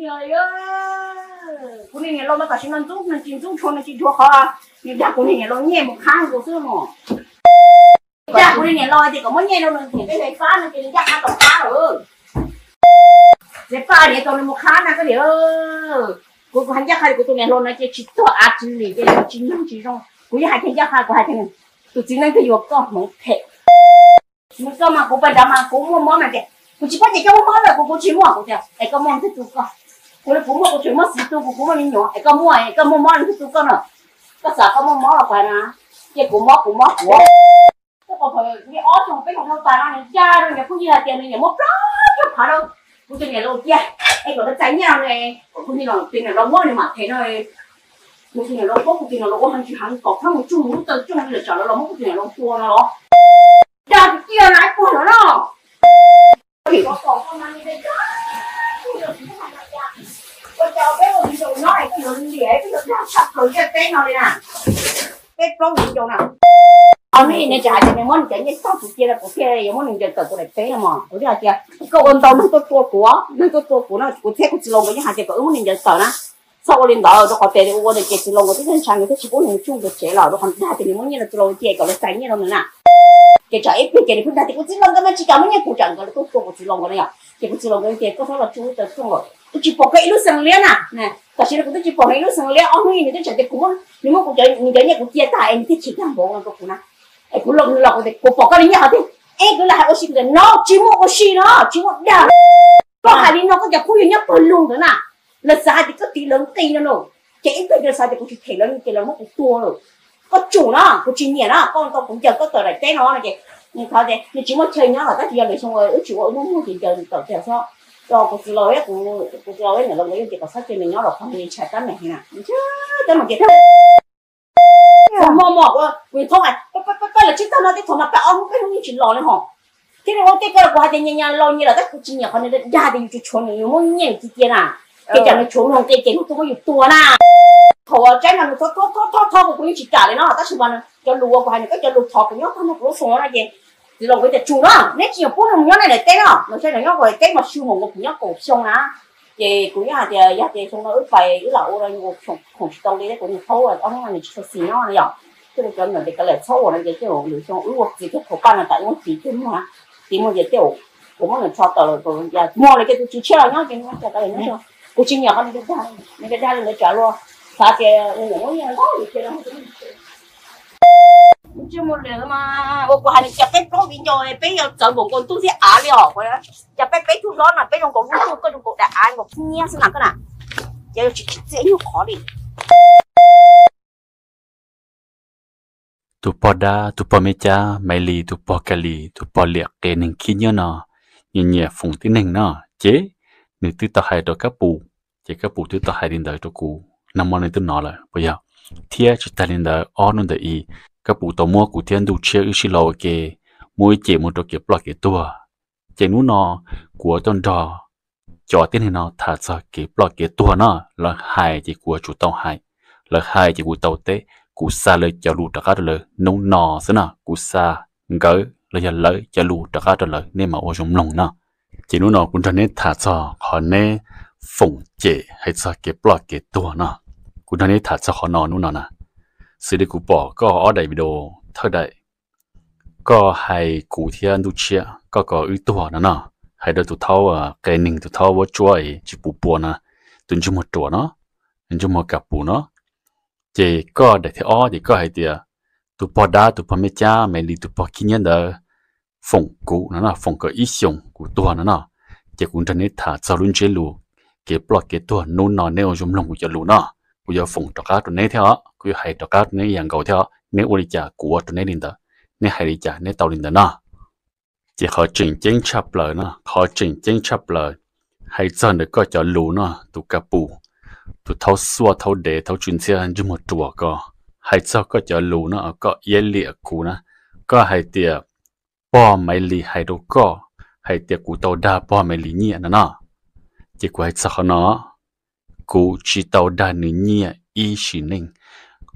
Kuv niag niam laus mas tam sim no ntxub nws tsis ntxub tshua, nws tsis dhuav qhov, nws dag kuv niag niam laus nyiaj mus khab nkaus xwb no. Dag kuv niag niam laus tias kom muab nyiaj rau nws them tej fais fab no ces nws ncaj qha tau qab lawm. Txiv paj niam tau nws mus khab na koj niam. Kuv, kuv hais ncaj qha kuv tus niam hluas no ces tsis tuag av tsis lim ces tsis neeg tsis zoo. Kuv yeej hais tias ncaj qha, kuv hais tias tus txiv neej twg yuav koj hmoov phem. Nws koj mas kuv pais nrad mas kuv muaj mob mas tias kuv tsis paub ces koj muaj mob lawm, kuv, kuv tsis muaj, kuv tias es koj muaj twg tu koj. Kuv, kuv muaj kuv tseem muaj xiv tu, kuv, kuv muaj me nyuam es koj muaj, es koj muaj mob twg tu koj no. Koj xav koj muaj mob los kuv hais na, ces kuv mob kuv mob kuv. Koj pom thaum li ob xyoo peb xyoo dhau tas no nws dag rau niam phooj ywg hais tias nws niam muab plaub caug phav rau kuv tus niam laus cia es kom lawv txais nyiaj no, kuv tus niam laus muab nws mam them no. Kuv tus niam laus paub kuv tus niam laus ua heev tsis heev kom pheej mus tsuj mus lub taw tsuj li lawm tsam lawv los muab kuv tus niam laus tua no los. Dag tiag tiag na ib puag no no. Ua cas peb ua viv ncaus nyob es peb yuav liam, peb yuav dag tshaj plaws ntiaj teb no li na. Peb plaub viv ncaus na. Au, nws tseem hais tias nws muab nws cov nyiaj tag kuv cia rau kuv thiaj yuav muab nws ncaws tawm kuv daim teb no mog. Kuv thiaj hais tias koj ua ntau neeg tuaj tua kuv, neeg tuaj tua kuv no, kuv thiab kuv txiv laus nkawd yeej hais tias kom wb muab nws ncaws tawm na. Txhob ua li ntawd rau qhov tias ua ntawd ces txiv laus nkawd twb tsis ntshai, nkawd twb tsis pub nws tsuj nkawd tsev los rau qhov dag tias nws muab nyiaj rau txiv laus cia kom lawv txais nyiaj rau nws na. Ces tsam ib pliag ces nws pheej dag tias kuv txiv laus nkawd mas tsis kam muab nyiaj kuv, tsam nkawd tuaj tua kuv txiv laus nkawd no yom. Ces kuv txiv laus nkawd tias koj txhob los tsuj lub taw tsuj lawm, kuv tsis pom koj ib lub xees liab na. Tam sim no kuv twb tsis pom nws ib lub xees liab, ob hnub nws twb tsam tias kuv muab, nws muab kuv, nws cov nyiaj kuv cia tag es nws thiaj chim tag npaum no rau kuv na. Es kuv, nws los kuv tias kuv pom koj li nyiaj qhov twg, es kuv lam hais ua si, kuv tias no tsis muaj ua si no, tsis muaj dag. Koj hais li no koj cov phooj ywg nyob pawg lug ntawd na, lawv xav hais tias koj tiv lawv nqi no no, ces ib pliag lawv xav tias kuv tsis them lawv ces lawv muab kuv tua lawm. Koj tsum na, kuv tsis nyiam na, koj tau kuv ncaws koj tawm daim teb no no ces nws thov tias nws tsis muaj chaw nyob lawm tab sis yog lwm xyoo wb tsis ua wb muaj muag ces ncaws nws tawm tiag xwb. Rau kuv txiv laus, kuv txiv laus niam laus nkawd yeej tias kom txhob cia nws nyob lawm, qhov nws ntshai tab meeg heev na. Tab meeg ces tag, hmo mos kuv, kuv thov hais pab, pab, pab, pab lawv tsib tag no tej thaum mas peb ob hnub peb hnub yeej tsis los li hos. Thiab nws ua tej ko los kuv hais tias nyias nyias laus nyias lawm tab kuv tsis nyiam qhov nws dag tias yus tsis tshuav nws, yus muab nyiaj yus cia cia na, ces tsam nws tshuav mloog tes ces nws tuaj muab yus tua na. Thaum uas tsaib mas nws thov thov thov thov kuv, kuv yeej tsis kam li no tab sis mas cov lus uas kuv hais nws, koj cov lus thov kuv nyob tag nrho kuv lub xoo no ces txiv laus nkawd tias tsum na, neb tsis yog pub nws mus nyob nej daim teb no, los saib nws nyob kuv daim teb mas su mus kuv nyob kaum xyoo na. Ces kuv yeej hais tias yog tias xyoo no wb pais wb lam ua khoom tsis tau li thiab kuv nws thaub ob hnub no nws tsis tshua xis nyob no yom. Thiab kuv cov me nyuam tias kav liam txhob ua no ces lwm xyoo wb ua txiv thiab qhuas paj no tas wb muab txiv thiaj muag, txiv muag ces tej zaum kuv muab nws rho tawm lawm, muag lawm ces tus tswv tshiab los nyob ces nws muab tso kav liam nyob. Kuv tsis nyiam qhov nws dag, nws dag li ntawd tsam luag xav tias nws muab nyiaj ntau li thiab. Tsis muaj lwm mas ua kuv hais nws cas peb plaub viv ncaus peb yuav txawv npaum nkaus ntuj thiab av li os. Cas peb peb tug hlob no peb zoo nkaus lub ntuj, koj zoo nkaus daim av nkaus khib nyiab xwb na koj na. Ces tsis tsim txiaj ib nyuag qhov li. Tus pog dab, tus pog me cab, Maiv Lis tus pog Kais Lis, tus pog liam qe neeg khib nyiab no, nyiam nyiam Foom tib neeg no, ces nws twb tau hais rau Kab Pus, ces Kab Pus twb tau hais li ntawd rau kuv, nag hmo nws twb hnov lawm puas yog? Thiab tsis tas li ntawd, ob hnub ntawd ib, Kab Pus tau muab kuv thiab Ntuj Tshiab wb sib los ua ke, muab wb cem mus rau kev ploj kev tuag. Ces hnub no kuv yuav tuaj nrog cov tib neeg no tham txog kev ploj kev tuag no, lawv hais ces kuv yuav tsum tau hais, lawv hais ces kuv tau teb, kuv xa lawv cov lus rov qab rau lawv hnub no xwb no, kuv xa nkawd los yog lawv cov lus rov qab rau lawv, nej mam ua zoo mloog no. Ces hnub no kuv nrog neb tham txog qhov neb Foom cem hais txog kev ploj kev tuag no, kuv nrog neb tham txog qhov no hnub no na. Xws li kuv pom koj ob daim video thawj daim, koj hais kuv thiab Ntuj Tshiab, koj kom wb tuag no no, hais rau tus thaub qe neeg, tus thaub vuab tsuab es tsis pum pua no, tus ntsej muag ruam no, ntsej muag Kas Pus no. Ces koj daim thib ob ces koj hais tias tus pog dab, tus pog me cab, Maiv Lis tus pog khib nyiab ntawd foom kuv no no, foom kom ib xyoos kuv tuag no no. Ces kuv nrog neb tham txog lub ntsiab lus kev ploj kev tuag hnub no, neb ua zoo mloog kuv cov lus no. Kuv yuav foom rov qab rau neb thiab os, kuv yuav hais rov qab rau neb ib yam nkaus thiab os, neb ua li cas kuv ua rau neb li ntawd, neb hais li cas neb tau li ntawd no. Ces qhov tseem ceeb tshaj plaws no, qhov tseem ceeb tshaj plaws, hais txog ntawm koj cov lus no, tus Kas Pus, tus thaub xuaj thaub dev thaub tsw ntxhiab ntsej muag ruam ko, hais txog koj cov lus no, koj iab liam kuv na, koj hais tias pog Maiv Lis hais rau koj hais tias kuv tau dag pog Maiv Lis nyiaj no no. Ces kuv hais txog qhov no, kuv tsis tau dag nws nyiaj ib sim neej,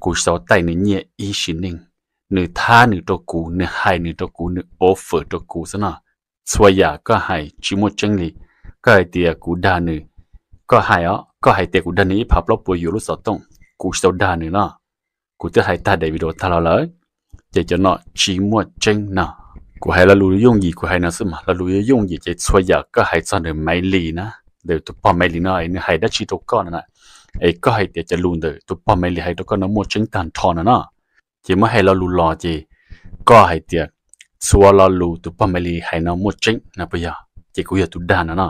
kuv tsis tau taij nws nyiaj ib sim neej. Nws thab nws rau kuv, nws hais nws rau kuv, nws offer rau kuv xwb no. Txhua yam koj hais tsis muaj tseeb li. Koj hais tias kuv dag nws, Koj hais os, koj hais tias kuv dag nws ib phav plaub puas yuam lub xov tooj, kuv tsis tau dag nws no. Kuv twb hais tag daim video tag los lawm, ces cov no tsis muaj tseeb no. Kuv hais lo lus yooj yim kuv hais no xwb mas, lo lus yooj yim ces txhua yam koj hais txog ntawm Maiv Lis na, ntawm tus pog Maiv Lis no nws hais dab tsi rau koj no na, es koj hais tias cov lus ntawm tus pog Maiv Lis hais rau koj no muaj tseeb tag nrho no no. Ces muab hais lo lus los ces koj hais tias txhua lo lus tus pog Maiv Lis hais no muaj tseeb no puas yog? Ces kuv yog tus dag no no.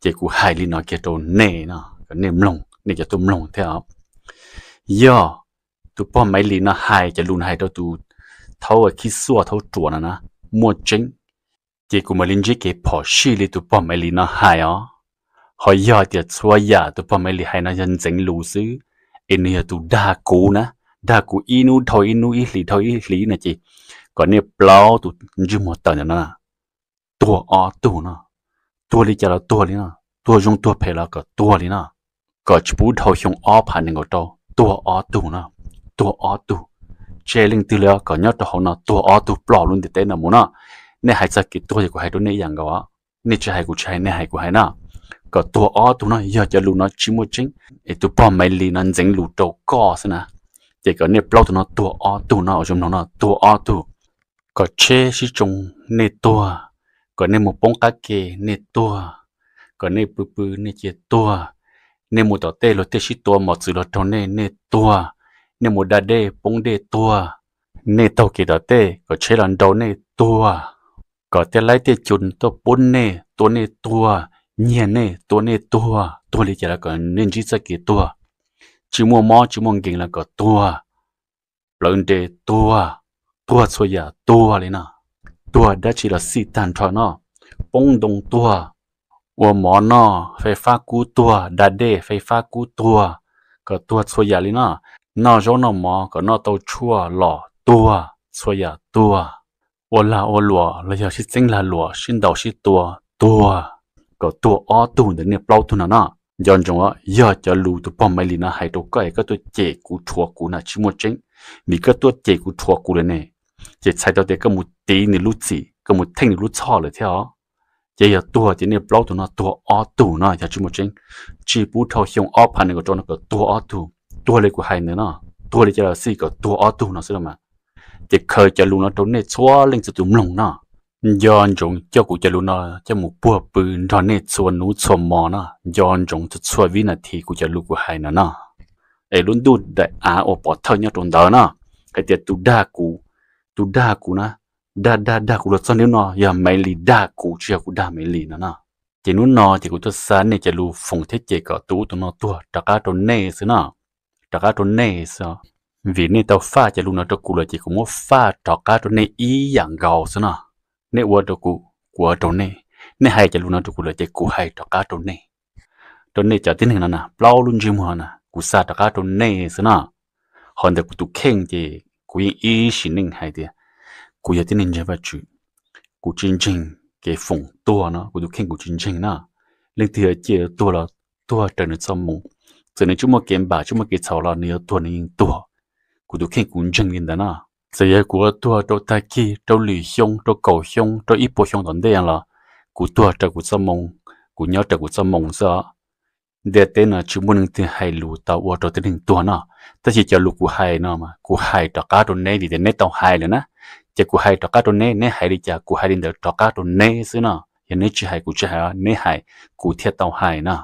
Ces kuv hais li no kiag rau nej no kom nej mloog, nej cov tuaj mloog thiab os. Yog tus pog Maiv Lis no hais cov lus no hais rau tus thaub khib xuaj thaub ruam no na, muaj tseeb, ces kuv mam li ntsib kev phom sij li tus pog Maiv Lis no hais os. Ho yog tias txhua yam tus pog Maiv Lis hais no yog ntxeev lus xwb, es nws yog tus dag kuv na, dag kuv ib hnub dhau ib hnub, ib hlis dhau ib hlis no ces kom nej plaub tus ntsej muag tawm ntawm no tuag ob tug no. Tuag li cas los tuag li no, tuag zoo tuag phem los kom tuag li no. Kom tsis pub dhau xyoo ob phav nees nkaum rau, tuag ob tug no, tuag ob tug. Tsis hais leej twg li os, kom nyob rau hauv no tuag ob tug ploj lub ntiaj teb no mus no. Nej hais txog kev tuag ces kuv hais rau nej ib yam nkaus, nej tsis hais kuv tsis hais, nej hais kuv hais na. Kom tuag ob tug no, yog cov lus no tsis muaj tseeb, es tus pog Maiv Lis no ntxeev lus rau koj xwb na, ces kom nej plaub tus no tuag ob tug no, zoo mloog no, tuag ob tug. Kom tsheb sib tsoo nej tuag, kom nej mus poob qab ke nej tuag, kom nej pw pw nej cia tuag, nej mus tom tej luag tej sib tua mos txwv los raug nej nej tuag, nej mus da dej poob dej tuag, nej taug kev tom tej kom tsheb los nrau nej tuag, kom tej laib tej cus tuaj pub nej tua nej tuag, nyiag nej tua nej tuag, tuag li cas los kom nej ntsib txoj kev tuag, tsis muaj mob tsis muaj nkees los kom tuag, plawv nres tuag, tuag txhua yam tuag li no. Tuag dab tsi los xij tag nrho no, poob ntoo tuag, ua mov noj fais fab kub tuag, da dej fais fab kub tuag, kom tuag txhua yam li no. Noj zaub noj mov kom noj tau tshuaj los tuag txhua yam tuag. Ua lag ua luam los yog sib txeeb lag luam sib ntaus sib tua tuag, kom tuag ob tug ntawm nej plaub tug no no. Nco ntsoov, yog cov lus tus pog Maiv Lis no hais rau koj es koj tuaj cem kuv rhuav kuv na tsis muaj tseeb, vim koj tuaj cem kuv rhuav kuv lawm ne, ces txhais tau tias koj mus tiv nws lub txim, koj mus theej nws lub txhoj lawm thiab os. Ces yog tuag ces nej plaub tug no tuag ob tug no yog tsis muaj tseeb. Tsis pub dhau xyoo ob phav nees nkaum rau no kom tuag ob tug, tuag li kuv hais ntawd no, tuag li cas los xij kom tuag ob tug no xwb los mas. Ces khaws cov lus no rau nej txhua leej txhua tus mloog no. Nco ntsoov coj kuv cov lus no coj mus puag pw nrog nej txhua hnub txhua hmo no, nco ntsoov txhua txhua vib nas this kuv cov lus kuv hais no no. Es lub ntuj daim av uas pov thawj nyob rau ntawd no, hais tias tus dag kuv, tus dag kuv na, dag dag dag kuv los txog hnub no yog Maiv Lis dag kuv tsis yog kuv dag Maiv Lis no no. Ces hnub no ces kuv tuaj xa nej cov lus foom thiab cem kom tus ub tus no tuag rov qab rau nej xwb no, rov qab rau nej xwb. Vim nej tau faj cov lus no rau kuv lawm ces kuv muab faj rov qab rau nej ib yam nkaus xwb no. Nej ua rau kuv, kuv ua rau nej. Nej hais cov lus no rau kuv lawm ces kuv hais rov qab rau nej. Rau nej cov tib neeg no na, plaub lub ntsej muag na, kuv xa rov qab rau nej xwb no. Ho ntawm kuv tus kheej ces kuv yeej ib sim neej hais tias kuv yog tib neeg ntseeg Vajtswv, kuv tsis ntseeg kev foom tuag no, kuv tus kheej kuv tsis ntseeg na. Leej twg yuav ciaj yuav tuag los tuag raws nws txoj moo, txawm nws tsis muaj kev npam tsis muaj kev txhaum los nws yuav tuag nws yeej tuag. Kuv tus kheej kuv ntseeg li ntawd na. Txawm yog kuv ua tuag rau tag kis, rau lwm xyoo, rau kaum xyoo, rau ib puas xyoo tom ntej los kuv tuag raws kuv txoj moo, kuv nyob raws kuv txoj moo xwb os. Ntiaj teb no tsis muaj leej twg hais lus tau ua rau tib neeg tuag no. Tab sis cov lus kuv hais no kuv hais rov qab rau neb vim tias neb tau hais lawm na. Ces kuv hais rov qab rau neb, neb hais li cas kuv hais li ntawd rov qab rau neb xwb no. Yog neb tsis hais kuv tsis hais, neb hais kuv thiaj tau hais no.